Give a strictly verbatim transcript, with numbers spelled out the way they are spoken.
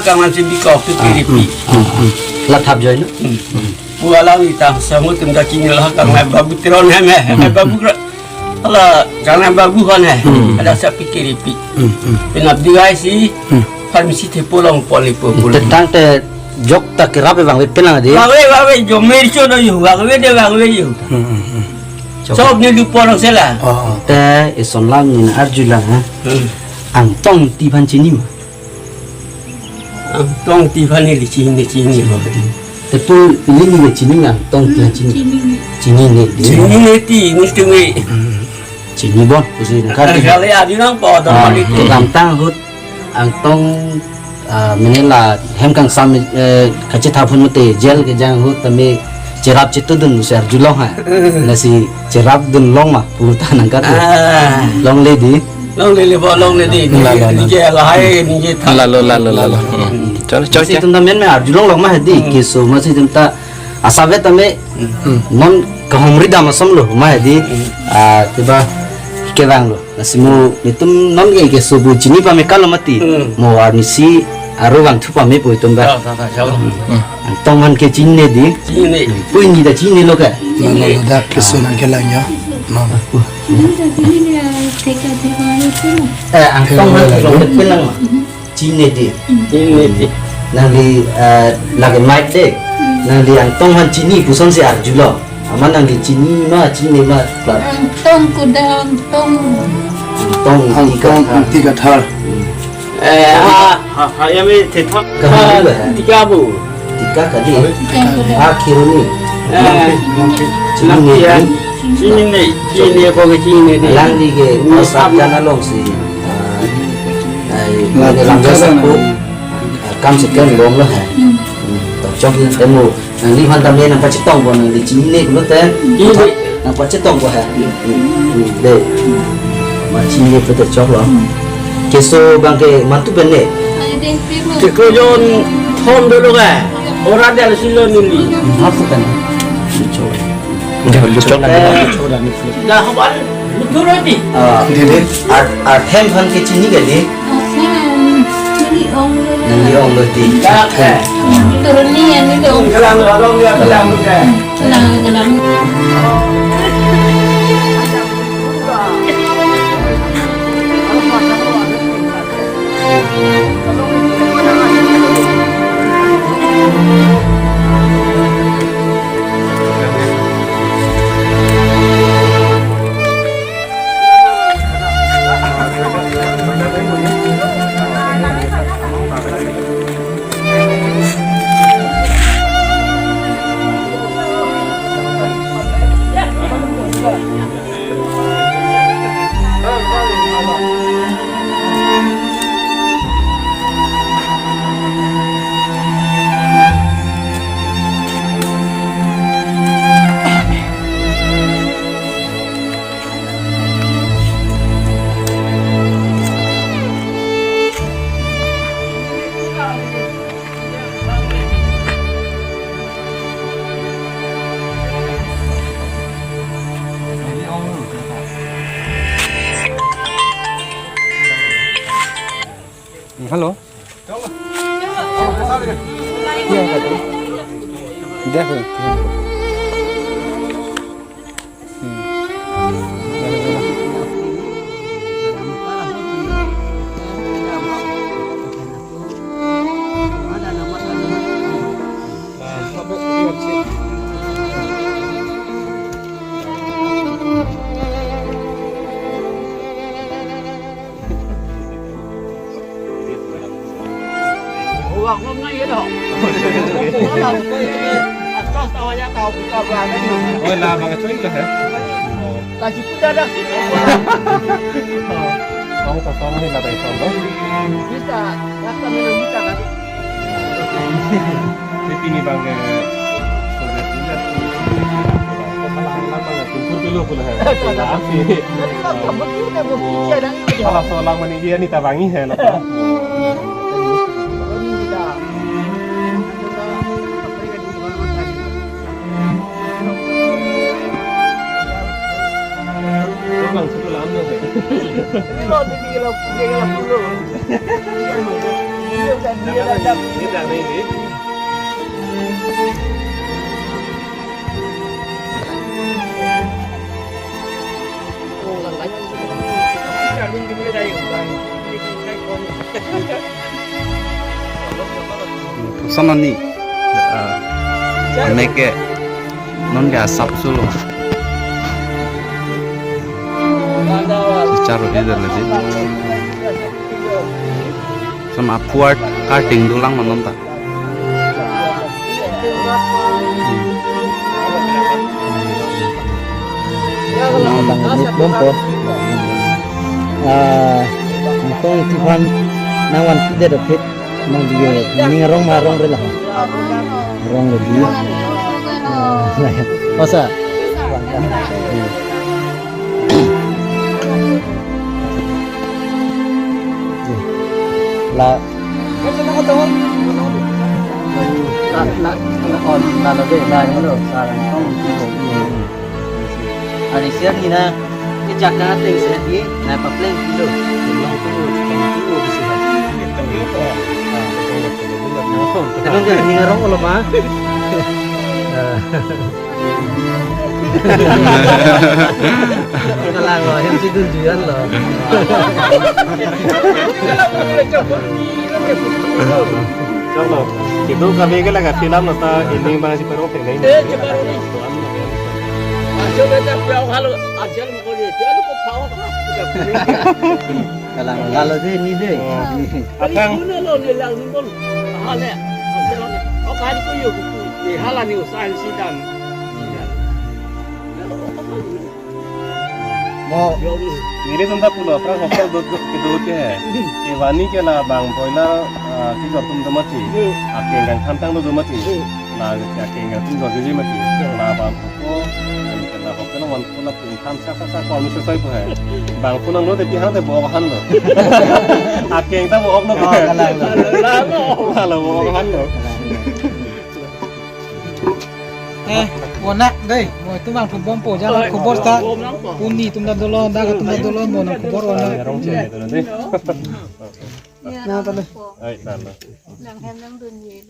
Kangman si bikok tu kiripi. Hmm, hmm, hmm. La thap joi no? Hmm. Pu alam ita sangut tum kachini la kangman babu Teron hem he, hem babu kra. Ala kangman babu hon he. Hmm. Ada sa pikiripi. Hmm, hmm. Penap diwai si Hmm. pharmacy thepo longpon ipo pul. Te tangte jok ta kerap vangve penang di. Vangve, vangve, jo mercho do yo, vangve de vangve yo. Hmm, hmm, hmm. Jok. Sob ni dupon sela. Oh, oh. Te ison lam ni arjulang ha. Hmm. Angtong ti aphan chini ma? Angtong ti aphan neli chini, chini lo. Te pu ili neli chini nang, Angtong ti aphan chini. Chini. Chinine di. Chinine ti, nelitum e. Hmm. Chinibom pusi nangkar. Kali adi nangpo, ah, dong kali ti. Kedamtang ahut Angtong, ah, mane la hem kangsam, eh, kachethap ahut mate jail kejang ahut tame cherap chetudun si arjulong ha. Lasi cherapdun long ma pu ta nangkar. Ah. Longle di. Longle le bo, longle di. La, la, la. Nije lahai, nije tha. Lalo, lalo, lalo. Hmm. Hmm. Chalo, chalo, masi chalo. Itum ta men me arjulong long ma hedi, hmm, keso masi itum ta asap ave tame, hmm, non kahumri dam ason lo ma hedi, hmm, ah, tiba kevang lo. Lasi mo itum non ke keso pu chini pame kalo mati. Hmm. Mo arnisi aro vangthu pame pu itum ba. Ta, ta, ta, chalo. Hmm. Angtong aphan ke chinine di. Chinine. Pu ini ta chinine lo ke. Lalo, lalo, dak keso nangkelang yo. No. Eh, Angtong aphan ke long penang ma. Chinine di. Chinine di. Nangli, eh, lake mic de. Nangli Angtong aphan chini puson si arjulo. Amat nangli chini ma, chinine ma, klar. Angtong kuda, Angtong. Angtong Ingti Kathar. Ingti Kathar. Eh, ha, ha, ha, ya me thethap. Kathar. Tika bu. Tika kali. Tika kuda. Ah, Kiruni. Eh. Chinine. Chinine. Chinine, chinine, ko ke chinine di. Alangli ke, ini pas apa? Jana long si. Ah, ai, la, ini langga sa sapu. Kam si ken bom lo ha. Hmm, to chok ni temu. Nangli aphan tame nangpachetong bo, nangli chinine pulote. Chinine. Nangpachetong bo ha. Hmm, hmm, hmm, de. Ma chinine pulote choklo. Keso abang ke mantu pen ne. Kekrojon thom dolo ke. Ora dia silo nili. Apa kan? Chok. Dah, luchok lagi. Dah, habar. Betul, Rodi. Ah, dede. Ar, arthem aphan ke chini ke di? Arthem, neli ong lo. Neli ong lo di. Dah, eh. Turun ni, yang ni dong. Kelang, kelang, kelang, kelang. Kelang, kelang. Hello. Oi, la bang cuy lah ya. Lagi pun ada sih. Kamu tak tahu nih, la dari sana. Bisa, rasa minum bisa kan? Tapi ini bang, eh, sudah pindah. Kepala lama ya, kumpul dulu pula. Kepala api. Tapi bang, kamu tuh udah mau kerja dan ini. Kalau seorang meninggi ya, nita bangi ya, lah. Bang, sudah lama ya. Kalau di, di, di, di, Puson ani, ah, aneke non ke asap sulo. Charo di dala di. Lason aphuart karting dolang non ta. Bom ko. Ah, tong tiphan nangvan pide dopet. Nang di ning arong ma arong re la. Arong re di. Ah, masa. La, la, la, on, la, la, de, la, yung lo, sa, ang, ang, ang, ang, ari siya ni na, ni jaka ting siya di, na pa pleng kilo. Pleng kilo, pleng kilo, di siya. Pero nga, ni nga rong ulo ma. Ah. Kalang lo, hem si dunjuan lo. Chalo, itu kami ke laga film lo ta ini bang si perong pengen. Eh, coba ni. Coba tak tahu kalau ajal mau dia, dia lu kok tahu apa? Kalang lo, lalo de, ni de. Oh. Athang. Ini lo ni lang ni bol. Hal ya. Ajal ni. Oh, kan ku yuk. Ni hal ni usaha si dan. Mo, niri tum ta pulo, aphrang hokol dot dot kedo ke he. Kevani ke la bang boiler, ah, kejor atum do mati. Akeng kangthantang do mati. La akeng atum jorji mati. La bang hokol, la hokol non pula pun tham sa sa sa kol musa sai pu he. Bang pun nang lo tapi hang te bo han lo. Akeng ta bo ok lo. Oh, kalang lo. Kalang lo. Bo han lo. Eh, onak dei, mo itum bang thubom po, jala khobor ta, puni itum ta dolo, dak itum ta dolo, mo nang khobor onak. Arong sini tu nanti. Na ta le. Ai, ta le. Nang hem nang dun ye.